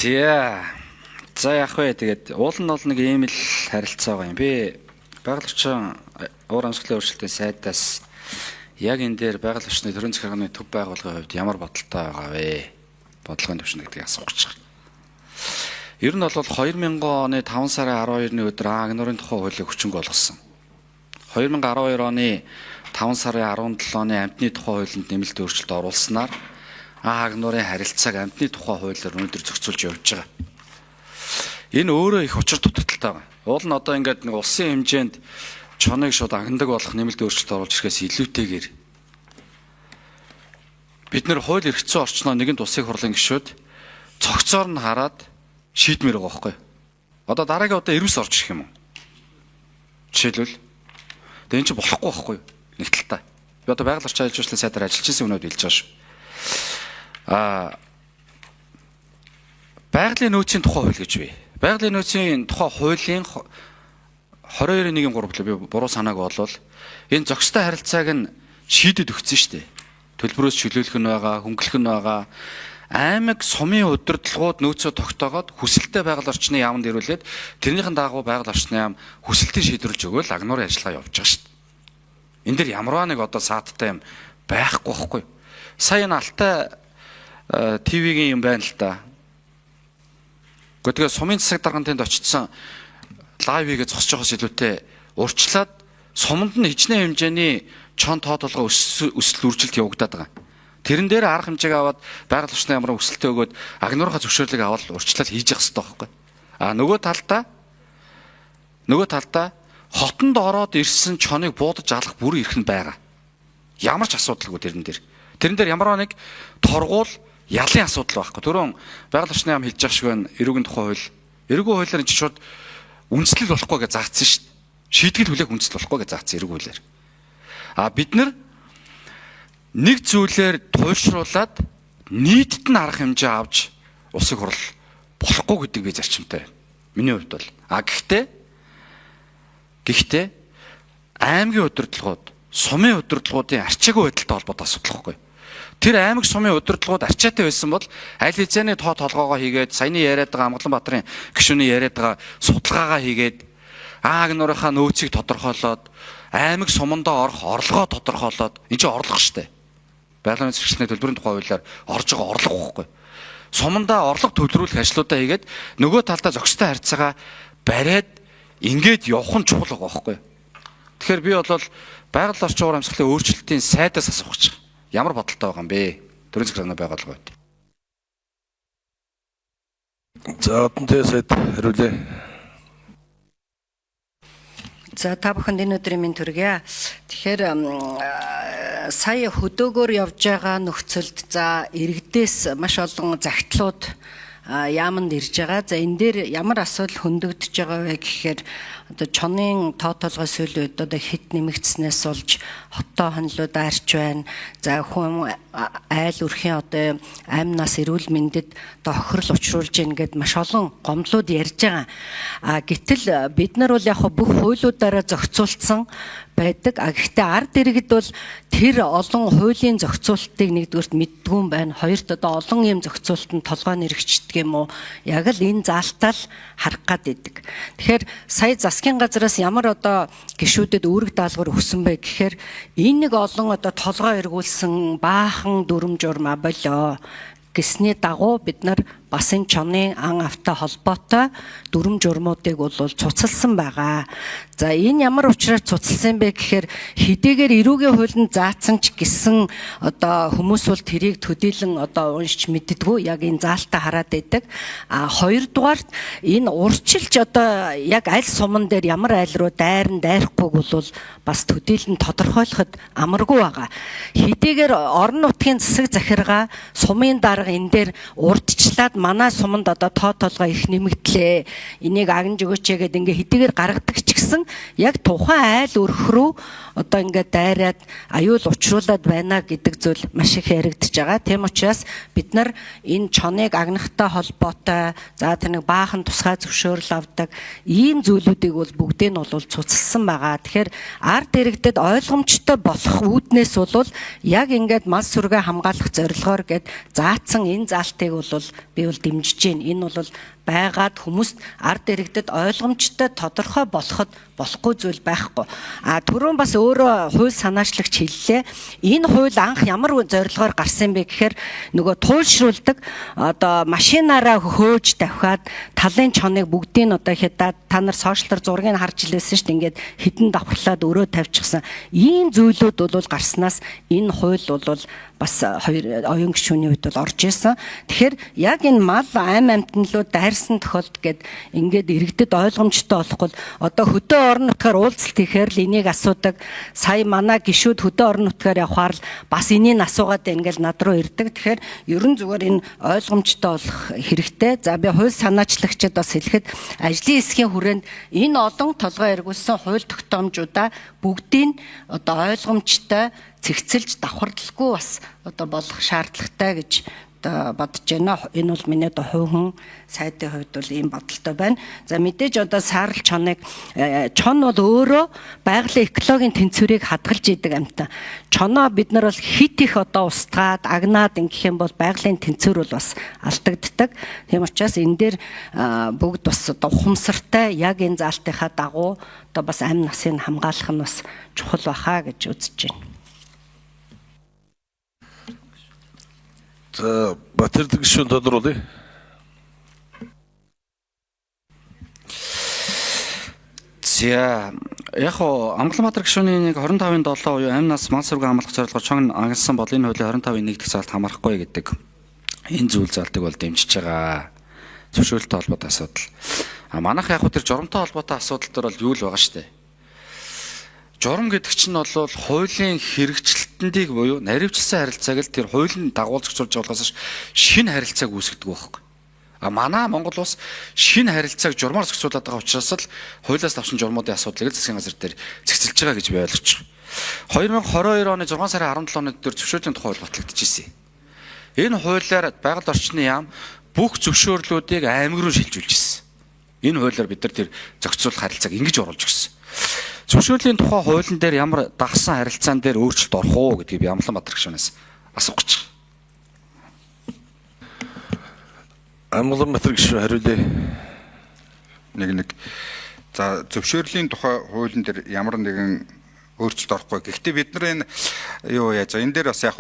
За. За яах вэ? Тэгээд уул нь бол нэг ийм л харилцаа байгаа юм. Би байгаль орчин уур амьсгалын өөрчлөлтийн сайдаас яг энэ дээр байгаль орчны төрийн захиргааны төв байгууллагын хувьд ямар бодолтой байгаа вэ? Бодлогын түвшин гэдгийг асуух гэж байна. Ер нь бол 2000 оны 5 сарын 12-ны өдөр Агнурын тухай хуулийг хүчингүй болгосон. 2012 оны 5 сарын 17 оны амьтны тухай хуулинд нэмэлт өөрчлөлт оруулснаар Агнурын харилцааг амьтны тухай хуулиар өнөөдөр зохицуулж явж байгаа. Энэ өөрөө их учир дутагдaltaй байна. Уул нь одоо ингээд нэг улсын хэмжээнд чоныг шууд агнадаг болох нэмэлт өөрчлөлт оруулж ирэхээс илүүтэйгээр бид нэр хууль эрх зүйн орчноо нэгэнт улсын хурлын гишүүд цогцоор нь хараад шийдмээр байгаа байхгүй. Одоо дараагийн удаа эрвс орж ирэх юм уу? Жишээлбэл тэгээ энэ чинь болохгүй байхгүй нэг талтай. Би одоо байгаль орчин аялал жуулчлалын сайдаар ажиллаж исэн өнөөд хэлж байгаа шүү. Аа байгалийн нөөцийн тухай хууль гэж бий. Байгалийн нөөцийн тухай хуулийн 22-1-3 билүү би буруу санааг болвол энэ зохистой харилцааг нь шийдэд өгсөн шүү дээ. Төлбөрөөс чөлөөлөх нь байгаа, хөнгөлөх нь байгаа. Аймаг сумын удирдлагууд нөөцөө тогтоогоод хүсэлтэд байгаль орчны яамд ирүүлээд тэрнийхэн дагуу байгаль орчны яам хүсэлтийг шийдвэрлэж өгөөл агнуурын ажиллагаа явж байгаа шүү дээ. Энэ дэр ямарваа нэг одоо саадтай юм байхгүй байхгүй. Сая энэ Алтай ТV-гийн юм байна л да. Гэхдээ тэгээ сумын засаг дарган тэнд очсон лайв хийгээ зогсож байгаас илүүтэй урьдчилаад суманд нь хичнээн хэмжээний чон тоо толгой өсөл үржилт явагдаад байгаа. Тэрэн дээр арга хэмжээг аваад байгаль орчны ямар өсөлтөө өгөөд агнуурынхаа зөвшөөрлийг аваад урьдчилал хийж явах хэрэгтэй байхгүй. А нөгөө талдаа хотонд ороод ирсэн чоныг буудаж алах бүр эрх нь байгаа. Ямар ч асуудалгүй тэрэн дээр. Тэрэн дээр ямар нэг торгуул ялын асуудал байхгүй. Түрүүн байгаль орчны яам хэлж байгаа шиг байна. Эрүүгийн тухай хууль. Эрүүгийн хуулиар энэ чинь шууд үндэслэл болохгүй гэж заасан шүү дээ. Шийтгэл хүлээх үндэслэл болохгүй гэж заасан эрүүг хуулиар. А бид нар нэг зүйлээр туйлшруулад нийтэд нь арга хэмжээ авч улсын хурал болохгүй гэдэг би зарчимтай. Миний хувьд бол. А гэхдээ аймгийн удирдлагууд, сумын удирдлагуудын арчаагүй байдалтай холбоотой асуудал байхгүй. Тэр аймаг сумын удирдлагууд арчаатай байсан бол аль хэзээний тоо толгоогоо хийгээд саяны яриад байгаа Амгалан Баатарын гишүүний яриад байгаа судалгаагаа хийгээд ааг нуурынхаа нөөцийг тодорхойлоод аймаг сумандаа орох орлогоо тодорхойлоод энэ чинь орлого штэ. Байгалийн хэрэгслийн төлбөрийн тухай хуулиар орж байгаа орлого байхгүй. Сумандаа орлого төлрүүлэх ажлуудаа хийгээд нөгөө талдаа зохистой харьцаагаа бариад ингээд явах нь чухал байгаа байхгүй. Тэгэхээр би бол байгаль орчин уур амьсгалын өөрчлөлтийн сайдаас асуух гэж байгаа. Ямар бодолтой байгаа юм бэ? Төрийн захиргааны байгууллага байд. За Одонтой сайд хариулъя. За та бүхэнд энэ өдрийн мэнд хүргье. Тэгэхээр сая хөдөөгөр явж байгаа нөхцөлд за иргэдээс маш олон захидлууд яаманд ирж байгаа. За энэ дээр ямар асуудал хөндөгдөж байгаа вэ гэхээр одоо чонын тоо толгой сүүлийн үед одоо хэд нэмэгдснээс болж хоттой хонлууд арч байна. За хүн айл өрхийн одоо амнаас эрүүл мэндэд одоо хохирол учруулж гин гэд маш олон гомдлууд ярьж байгаа. А гэтэл бид нар бол яг бүх хуулиудаараа зохицуулсан байдаг. А гэхдээ ард иргэд бол тэр олон хуулийн зохицуултыг нэгдүгüрт мэддгүй юм байна. Хоёрт одоо олон юм зохицуулт нь толгой нэрэгчдэг юм уу? Яг л энэ заалтаа л харах гад идэг. Тэгэхээр сая засгийн газраас ямар одоо гишүүдэд үүрэг даалгавар өгсөн бэ гэхээр энэ нэг олон одоо толгой эргүүлсэн баахан дүрм журмаа болоо гэсний дагуу бид нар бас энэ чонын ан автай холбоотой дүрм журмуудыг бол цуцалсан байгаа. За энэ ямар учраас цуцалсан бэ гэхээр хэдийгээр эрүүгийн хуулинд заасан ч гэсэн одоо хүмүүс бол тэрийг төдийлөн одоо уншиж мэддэггүй яг энэ заалтаа хараад байдаг. А хоёрдугаарт энэ урьдчилж одоо яг аль суман дээр ямар айл руу дайран дайрахгүйг бол бас төдийлөн тодорхойлоход амаргүй байгаа. Хэдийгээр орон нутгийн засаг захиргаа сумын дарга энэ дээр урдчлаад манай суманд одоо тоо толгой их нэмэгдлээ. Энийг агнж өгөөч гэдэг ингээ хэдийгээр гаргадаг ч гэсэн яг тухайн айл өрх рүү одоо ингээ дайраад аюул учруулад байна гэдэг зүйл маш их яригдж байгаа. Тийм учраас бид нар энэ чоныг агнахтай холбоотой за тэр нэг баахан тусгай зөвшөөрөл авдаг ийм зүйлүүдийг бол бүгдийг нь бол цуцалсан байгаа. Тэгэхээр ард иргэдэд ойлгомжтой болох үүднээс бол яг ингээд мал сүргээ хамгаалах зорилгоор гээд заасан гарцсан энэ заалтыг бол би бол дэмжиж байна. Энэ бол байгаад хүмүүст ард иргэдэд ойлгомжтой тодорхой болоход болохгүй зүйл байхгүй. А түрүүн бас өөрөө хууль санаачлагч хэллээ. Энэ хууль анх ямар зорилгоор гарсан бэ гэхээр нөгөө туйлшруулдаг одоо машинаараа хөөж давхиад талын чоныг бүгдийг нь одоо хядаад та нар сошиалар зургийг харж илээсэн шүү дээ. Ингээд хідэн давхарлаад өрөө тавьчихсан. Ийм зүйлүүд бол гарснаас энэ хууль бол бас хоёр оюун гишүүний үед бол орж исэн. Тэгэхээр яг энэ мал ам амьтан дайрсан тохиолдолд гээд ингээд иргэдэд ойлгомжтой болохгүй одоо хөдөө орон нутгаар уулзалт хийхээр л энийг асуудаг. Сая манай гишүүд хөдөө орон нутгаар явхаар л бас энийг асуугаад ингээл над руу ирдэг. Тэгэхээр ерөн зүгээр энэ ойлгомжтой болох хэрэгтэй. За би хууль санаачлагчид бас хэлэхэд ажлын хэсгийн хүрээнд энэ олон толгой эргүүлсэн хууль тогтоомжуудаа бүгдийг одоо ойлгомжтой цэгцэлж давхардалгүй бас одоо болох шаардлагатай гэж одоо бодож байна. Энэ бол миний одоо хувь хүн сайдын хувьд бол ийм бодолтой байна. За мэдээж одоо саарл чоныг чон бол өөрөө байгалийн экологийн тэнцвэрийг хадгалж идэг амьтан. Чоноо бид нар бол хит их одоо устгаад агнаад ингэх юм бол байгалийн тэнцвэр бол бас алдагддаг. Тийм учраас энэ дээр бүгд бас одоо ухамсартай яг энэ заалтынхаа дагуу одоо бас амь насыг хамгаалах нь бас чухал баха гэж үзэж байна. За Батэрдэг гишүүн тодруулъя. За яг хоо Амгаланбаатар гишүүний нэг 25-ын 7 буюу амь нас мал сүрэг хамгаалах зорилгоор чон агнасан бол энэ хуулийн 25-ын 1 дэх заалт хамаарахгүй гэдэг энэ зүйл заалтыг бол дэмжиж байгаа. Зөвшөөрөлтөй холбоотой асуудал. А манайх яг хоо тэр журамтай холбоотой асуудал дээр бол юу л байгаа штэ. Журам гэдэг чинь бол хуулийн хэрэгжилтэндийг буюу наривчлсан харилцааг л тэр хуулийн дагуул зохицуулж байгаа болохоос шинэ харилцааг үүсгэдэг байхгүй. А манай Монгол улс шинэ харилцааг журмаар зохицуулаад байгаа учраас л хуулиас давсан журмуудын асуудлыг л засгийн газар дээр зэгцэлж байгаа гэж би ойлгож байгаа. 2022 оны 6 сарын 17-ны өдөр зөвшөөрлийн тухай хууль батлагдчихсэн. Энэ хуулиар байгаль орчны яам бүх зөвшөөрлүүдийг аймаг руу шилжүүлж ирсэн. Энэ хуулиар бид нар тэр зохицуулах харилцааг ингэж оруулж өгсөн. Зөвшөөрлийн тухай хуулийн дээр ямар дагсан харилцаан дээр өөрчлөлт орох уу гэдгийг би Амгаланбаатар гишүүнээс асуух гэж байна. Амгаланбаатар гишүүн хариулъя. Нэг. За зөвшөөрлийн тухай хуулийн дээр ямар нэгэн өөрчлөлт орохгүй. Гэхдээ бид нар энэ юу яаж байгаа энэ дээр бас яг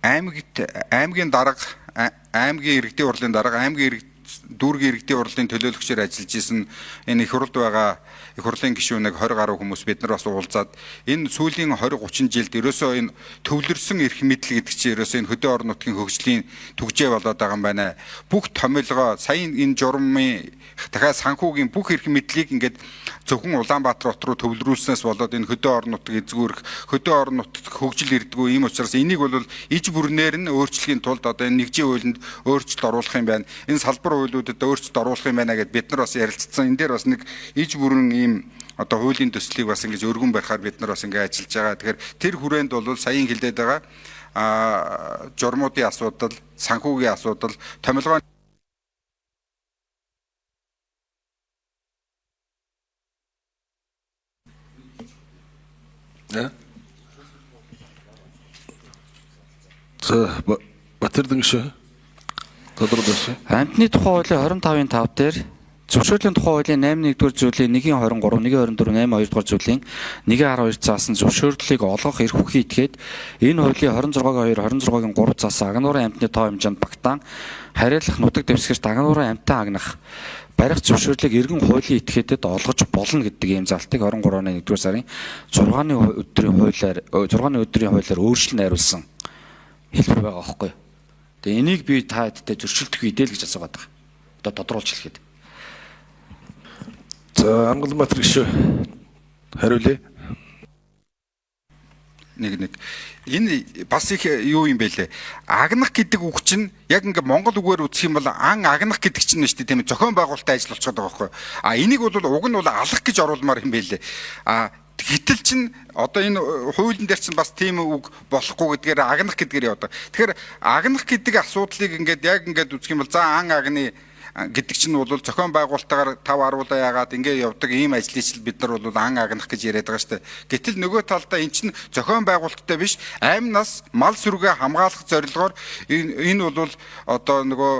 аймгийн дарга, аймгийн иргэдийн хурлын дарга, аймгийн дүүргийн иргэдийн хурлын төлөөлөгчөөр ажиллаж исэн энэ их хурлд байгаа их хурлын гишүүнийг 20 гаруй хүмүүс бид нар бас уулзаад энэ сүүлийн 20 30 жилд ерөөсөө энэ төвлөрсөн эрх мэдэл гэдэг чинь ерөөсөө энэ хөдөө орон нутгийн хөгжлийн түгжээ болоод байгаа юм байна. Бүх томилгоо сая энэ журмын дахиад санхүүгийн бүх эрх мэдлийг ингээд зөвхөн Улаанбаатар хот руу төвлөрүүлснээс болоод энэ хөдөө орон нутаг эзгүүрэх, хөдөө орон нутагт хөгжил ирдэггүй. Ийм учраас энийг бол иж бүрнээр нь өөрчлөхийн тулд одоо энэ нэгжийн хуулинд өөрчлөлт оруулах юм байна. Энэ салбар хуулиудад өөрчлөлт оруулах юм байна гэд бид нар бас ярилцсан. Энэ дээр бас нэг иж бүрэн ийм одоо хуулийн төслийг бас ингэж өргөн барихаар бид нар бас ингэ ажиллаж байгаа. Тэгэхээр тэр хүрээнд бол саяын хэлээд байгаа журмуудын асуудал, санхүүгийн асуудал, томилгоо За Батэрдэг гишүүн тодруулсан. Амьтны тухай хуулийн 25-ын 5 дээр зөвшөөрлийн тухай хуулийн 8-1-р зүйлийн 1-23, 1-24, 8-2 дугаар зүйлийн 1-12 заасан зөвшөөрлийг олгох эрх бүхий этгээд энэ хуулийн 26-гийн 2, 26-гийн 3 заасан агнуурын амьтны тоо хэмжээнд багтаан харьяалах нутаг дэвсгэрт агнуурын амьтан агнах барих зөвшөөрлийг эргэн хуулийн этгээдэд олгож болно гэдэг ийм залтыг 23 оны 1-р сарын 6-ны өдрийн хуулиар 6-ны өдрийн хуулиар өөрчлөн найруулсан хэлбэр байгаа аахгүй. Тэгээ энийг би та хэдтэй зөрчилдөх үедээ л гэж асуугаад байгаа. Одоо тодруулж хэлэхэд. За Амгаланбаатар гишүүн хариулъя. Нэг. Энэ бас их юу юм бэ лээ. Агнах гэдэг үг чинь яг ингээ монгол үгээр үзэх юм бол ан агнах гэдэг чинь нь шүү дээ, тийм ээ, зохион байгуулалтын ажил болчиход байгаа байхгүй. А энийг бол уг нь бол алах гэж оруулмаар юм бэ лээ. А гэтэл чинь одоо энэ хуулийн дээр чинь бас тийм үг болохгүй гэдгээр агнах гэдгээр яваад. Тэгэхээр агнах гэдэг асуудлыг ингээд яг ингээд үзэх юм бол за ан агны гэдэг чинь бол зохион байгуулалтаар 5 10-уулаа яагаад ингэ явдаг ийм ажлыг ч бид нар бол ан агнах гэж яриад байгаа шүү дээ. Гэтэл нөгөө талдаа эн чинь зохион байгуулалттай биш амнаас мал сүргээ хамгаалах зорилгоор энэ бол одоо нөгөө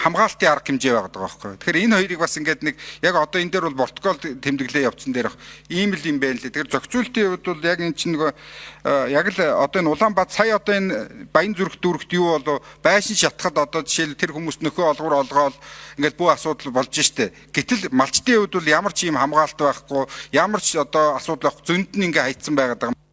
хамгаалтын арга хэмжээ байгаад байгаа байхгүй. Тэгэхээр энэ хоёрыг бас ингээд нэг яг одоо энэ дээр бол протокол тэмдэглээ явцсан дээр ийм л юм байна лээ. Тэгэхээр зохицуултын хувьд бол яг энэ чинь нөгөө яг л одоо энэ Улаанбаатар сая одоо энэ Баян зүрх дүүрэгт юу болов байшин шатахад одоо жишээл тэр хүмүүс нөхөө олгоор олгоол ингээд бүх асуудал болж штэ. Гэтэл малчдын хувьд бол ямар ч ийм хамгаалалт байхгүй, ямар ч одоо асуудал байхгүй, зөнд нь ингээ хайцсан байгаад байгаа.